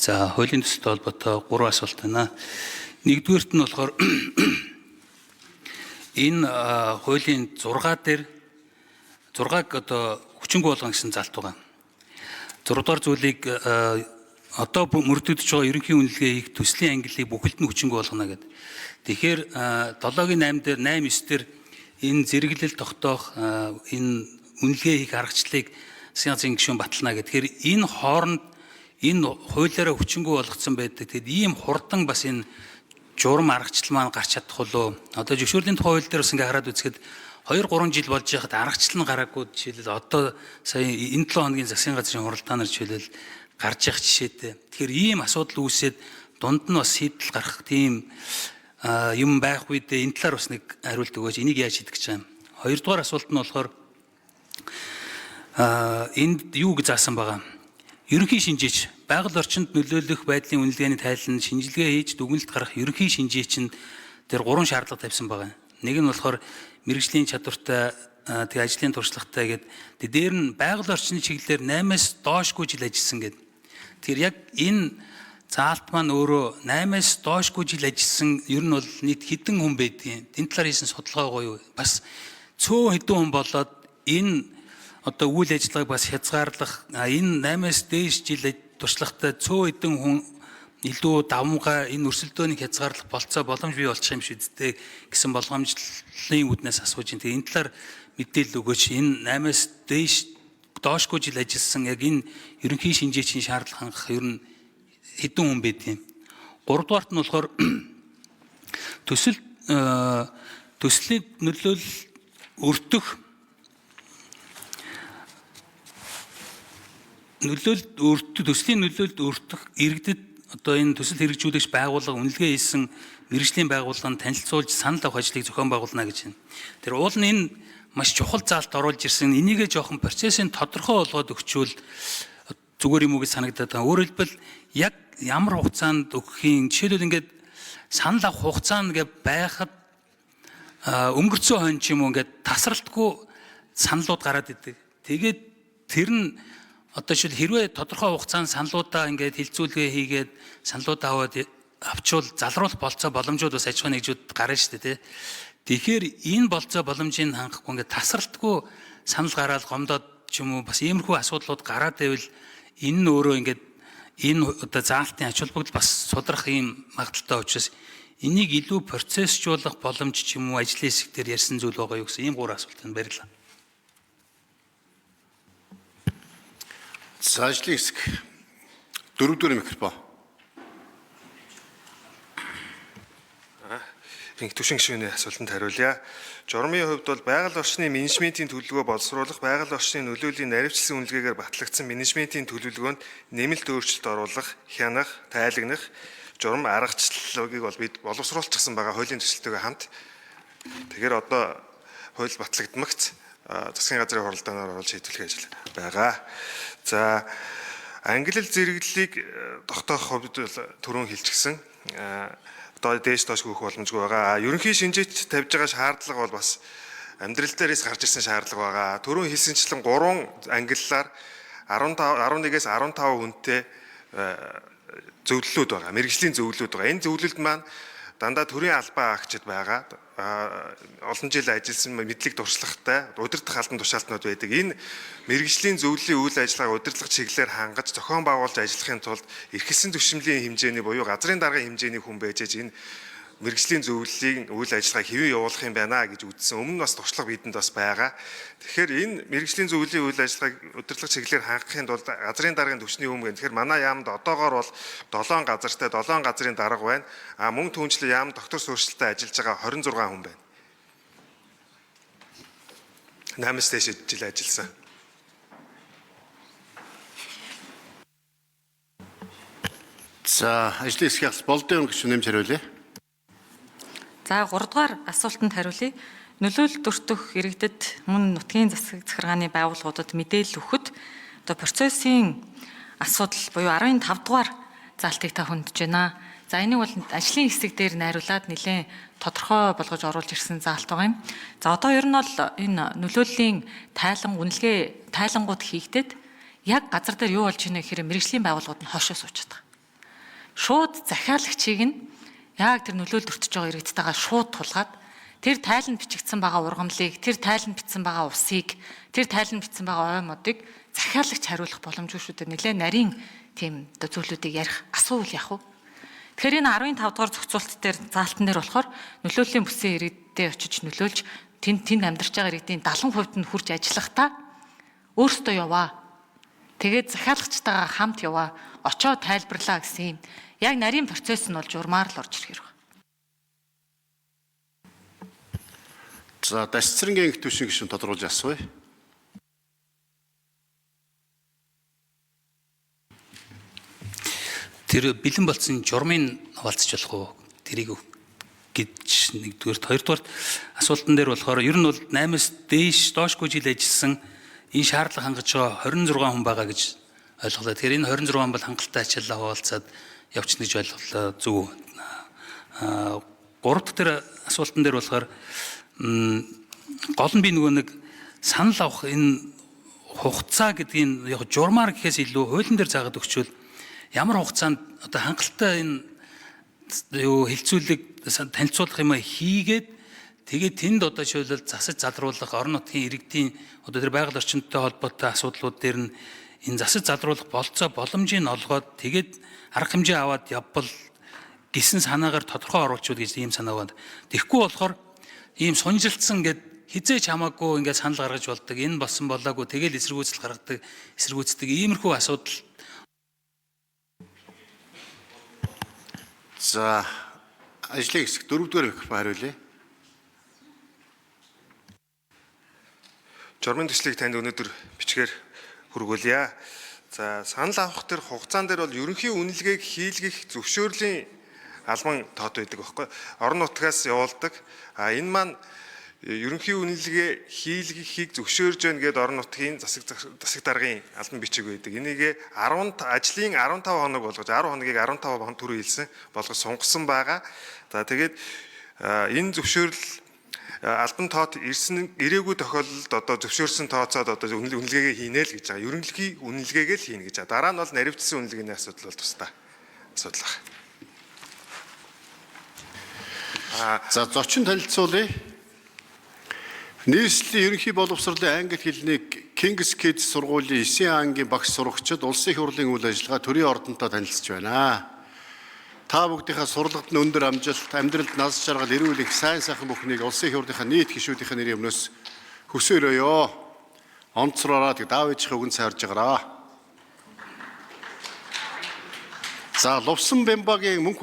За, хуулийн төсөлтэй холбоотой 3 асуулт байна. Нэгдүгээрт нь болохоор энэ хуулийн 6 дээр 6-г одоо хүчингү болгон гэсэн залт байгаа. 6 дугаар зүйлийг одоо мөрдөгдөж байгаа ерөнхий үнэлгээ хийх төслийн ангиллыг бүхэлд нь хүчингү болгоно гэдэг. Тэгэхээр 7-гийн 8 дээр 8 9 дээр энэ зэрэглэл тогтоох энэ үнэлгээ хийх аргачлалыг засгийн газрын гишүүн батална гэх. Тэгэхээр энэ хооронд энэ хуулиараа хүчингү болгоцсон байдаг. Тэгэд ийм хурдан бас энэ журам аргачлал маань гарч чадах болов. Одоо зөвшөөрлийн тухай хууль дээр бас ингээ хараад үзэхэд 2 3 жил болж байхад аргачлал нь гараагүй. Жишээлбэл, одоо сая энэ 7 хоногийн засгийн газрын хуралдаанаар жишээлбэл гарч явах жишээтэй. Тэгэхээр ийм асуудал үүсээд дунд нь бас шийдэл гарах тийм юм байх үед энэ талаар бас нэг хариулт өгөөч. Энийг яаж шийдэх гэж байгаа юм? Хоёрдугаар асуулт нь болохоор энд юу гэж заасан байгаа? Ерөнхий шинжээч байгаль орчинд нөлөөлөх байдлын үнэлгээний тайлан шинжилгээ хийж дүгнэлт гаргах ерөнхий шинжээч нь тэр гурван шаардлага тавьсан байгаа. Нэг нь болохоор мэргэжлийн чадвартай, тэгээ ажлын туршлагатай гээд, дээр нь байгаль орчны чиглэлээр 8-аас доошгүй жил ажилласан гээд. Тэгэхээр яг энэ заалт маань өөрөө 8-аас доошгүй жил ажилласан ер нь бол нийт хэдэн хүн байдгийг, энэ талаар хийсэн судалгаа гоё бас цөөн хэдэн хүн болоод энэ одоо үйл ажиллагааг бас хязгаарлах, энэ 8-аас дээш жил туршлагатай цөөн хэдэн хүн илүү давмгай энэ өрсөлдөөнийг хязгаарлах болцоо боломж бий болчих юм шиг үсттэй гэсэн болгоомжлолын үүднээс асууж байна. Тэгээ энэ талаар мэдээлэл өгөөч. Энэ 8-аас дээш доошгүй жил ажилласан яг энэ ерөнхий шинжээчийн шаардлага хангах ер нь хэдэн хүн байдгийг. Гуравдугаарт нь болохоор төсөл төслийн нөлөөлөл өртөх нөлөөлөлд өртөх төслийн нөлөөлөлд өртөх иргэдэд одоо энэ төсөл хэрэгжүүлэгч байгууллага үнэлгээ хийсэн мэргэжлийн байгууллага нь танилцуулж санал авах ажлыг зохион байгуулна гэж байна. Тэр уул нь энэ маш чухал заалт оруулж ирсэн. Энийгээ жоохон процессын тодорхой болгоод өгчвөл зүгээр юм уу гэж санагдаад байгаа. Өөрөөр хэлбэл, яг ямар хугацаанд өгөхийн, жишээлбэл, ингээд санал авах хугацаанд ингээд байхад өнгөрцөн хонь ч юм уу ингээд тасралтгүй саналууд гараад идэг. Тэгээд тэр нь одоо жишээл хэрвээ тодорхой хугацаанд саналуудаа ингээд хилцүүлгээ хийгээд саналуудаа аваад авчвал залруулах болцоо боломжууд бас аж ахуйн нэгжүүд гарна шүү дээ, тий. Тэгэхээр энэ болцоо боломжийг хангахгүй ингээд тасралтгүй санал гараад гомдоод ч юм уу бас иймэрхүү асуудлууд гараад байвал энэ нь өөрөө ингээд энэ одоо заалтын ач холбогдол бас судрах юм магадлалтай учраас энийг илүү процессжуулах боломж ч юм уу ажлын хэсэг дээр ярьсан зүйл байгаа юу гэсэн ийм гурван асуулт байна. Баярлалаа. За, ажлын хэсэг. Дөрөвдүгээр микрофон. Инх түшин гишүүний асуултанд хариулъя. Журмын хувьд бол байгаль орчны менежментийн төлөвлөгөө боловсруулах, байгаль орчны нөлөөллийн наривчлсан үнэлгээгээр батлагдсан менежментийн төлөвлөгөөнд нэмэлт өөрчлөлт оруулах, хянах, тайлагнах журам аргачлалыг бол бид боловсруулчихсан байгаа хуулийн төсөлтөйгөө хамт. Тэгэхээр одоо хууль батлагдмагц засгийн газрын хуралдаанаар оруулж шийдвэрлэх ажил байгаа. За, ангилал зэрэглэлийг тогтоох хувьд бол түрүүн хэлчихсэн. Одоо дээш доош гүйх боломжгүй байгаа. Ерөнхий шинжээч тавьж байгаа шаардлага бол бас амьдрал дээрээс гарч ирсэн шаардлага байгаа. Түрүүн хэлсэнчлэн 3 ангиллаар 15 11-ээс 15 хүнтэй зөвлөлүүд байгаа. Мэргэжлийн зөвлөлүүд байгаа. Энэ зөвлөлд маань дандаа төрийн албан агчид байгаа. Олон жил ажилласан мэдлэг туршлагатай удирдах албан тушаалтнууд байдаг. Энэ мэргэжлийн зөвлөлийн үйл ажиллагааг удирдлага чиглэлээр хангаж зохион байгуулж ажиллахын тулд эрхэлсэн түвшмлийн хэмжээний буюу газрын даргын хэмжээний хүн байж аж энэ мэргэжлийн зөвлөлийн үйл ажиллагааг хэвэн явуулах юм байна гэж үзсэн. Өмнө нь бас туршлага бидэнд бас байгаа. Тэгэхээр энэ мэргэжлийн зөвлөлийн үйл ажиллагааг удирдлага чиглэлээр хангахын тулд газрын даргын түвшний өмнө, тэгэхээр манай яамд одоогоор бол 7 газартай 7 газрын дарга байна. А мөн түншлэн яам доктор суурьшилтай ажиллаж байгаа 26 хүн байна. 8-аас дээш жил ажилласан. За, ажлын хэсгээс болдын гишүүн нэмж хариулъя. За, 3 дугаар асуултанд хариулъя. Нөлөөлөлд өртөх иргэдэд мөн нутгийн засаг захиргааны байгууллагуудад мэдээлэл өгөхөд одоо процессын асуудал буюу 15 дугаар заалтыг та хүндэж байна. За, энийг бол ажлын хэсэг дээр найруулад нэлээд тодорхой болгож оруулж ирсэн заалт байгаа юм. За, одоо ер нь бол энэ нөлөөллийн тайлан үнэлгээ тайлангууд хийгдээд яг газар дээр юу болж байна гэхээр мэргэжлийн байгууллагууд нь хойшоо суучаад байгаа. Шууд захиалагчийг нь яг тэр нөлөөлөлд өртөж байгаа иргэдтэйгээ шууд тулгаад тэр тайланд бичигдсэн байгаа ургамлыг, тэр тайланд бичсэн байгаа усыг, тэр тайланд бичсэн байгаа ой модыг захиалагч хариулах боломжгүй шүү дээ. Нэлээ нарийн тийм одоо зүйлүүдийг ярих асуувал яах вэ? Тэгэхээр энэ 15 дугаар зохицуулалт дээр заалтан дээр болохоор нөлөөллийн бүсийн иргэдтэй очиж нөлөөлж тэнд амьдарч байгаа иргэдийн 70% нь хурж ажиллахдаа өөртөө яваа. Тэгээд захиалагчтайгаа хамт яваа. Очоо тайлбарлаа гэсэн юм. Яг нарийн процесс нь бол журмаар л орж ирэх хэрэг. За Дашцэрэнгийн анги түвшин гишүүн тодруулж асууя. Тэр бэлэн болсон журмын хаваалцж болох уу? Тэрийг гэж нэгдүгээрт, хоёрдугаарт асуултан дээр болохоор ер нь бол 8-аас дээш доошгүй жил ажилласан энэ шаардлага хангаж байгаа 26 хүн байгаа гэж ойлголоо. Тэгэхээр энэ 26 хүн бол хангалттай ачааллаа хуваалцаад явчихна гэж ойлголоо. Зөв үү? Гурав дахь тэр асуултан дээр болохоор гол нь би нөгөө нэг санал авах энэ хугацаа гэдгийг яг журмаар гэхээс илүү хуулийн дээр заагаад өгчвөл ямар хугацаанд одоо хангалттай энэ юу хилцүүлэг танилцуулах юм хийгээд тэгээд тэнд одоо жишээлбэл засаж залруулах орон нутгийн иргэдийн одоо тэр байгаль орчинтой холбоотой асуудлууд дээр нь энэ засаж залруулах болцоо боломжийг олгоод тэгээд арга хэмжээ аваад явбал гэсэн санаагаар тодорхой оруулчвал гэж ийм санаа байна. Тэгэхгүй болохоор ийм сунжилтсан гэд хизээч хамаагүй ингээд санал гаргаж болдог. Энэ болсон болоогүй тэгэл эсэргүүцэл гаргадаг, эсэргүүцдэг иймэрхүү асуудал. За ажлын хэсэг дөрөвдүгээр микрофон хариулъя. Журмын төслийг танд өнөөдөр бичгээр хүргүүлье. За санал авах тэр хугацаан дээр бол ерөнхий үнэлгээг хийлгэх зөвшөөрлийн албан тоот байдаг байхгүй. Орон нутгаас явуулдаг. А энэ маань ерөнхий үнэлгээ хийлгэхийг зөвшөөрж байна гэдээ орон нутгийн засаг даргын албан бичиг байдаг. Энийг 10 ажлын 15 хоног болгож 10 хоногийг 15 хоног түрүү хэлсэн болгож сунгасан байгаа. За тэгээд энэ зөвшөөрөл албан тоот ирсэн ирээгүй тохиолдолд одоо зөвшөөрсөн тооцоод одоо үнэлгээгээ хийнэ л гэж байгаа. Ерөнхий үнэлгээгээ л хийнэ гэж байгаа. Дараа нь бол наривчсан үнэлгээний асуудал бол тусдаа асуудал байна. За зочин танилцуулъя. Нийслэлийн ерөнхий боловсролын англи хэлний King's Kids сургуулийн 9 ангийн багш сурагчид улсын их хурлын үйл ажиллагаа төрийн ордонтой танилцж байна. Та бүгдийнхээ сурлагад нь өндөр амжилт, амьдралд наз жаргал, эрүүл их сайн сайхан бүхнийг улсын их хурлынхаа нийт гишүүдийнхээ нэрийн өмнөөс хүсэн өрөөё. Онцророо тэг даав ээжийнхээ үгэнд сайрж байгаараа. За Лувсан Бямбагийн мөнх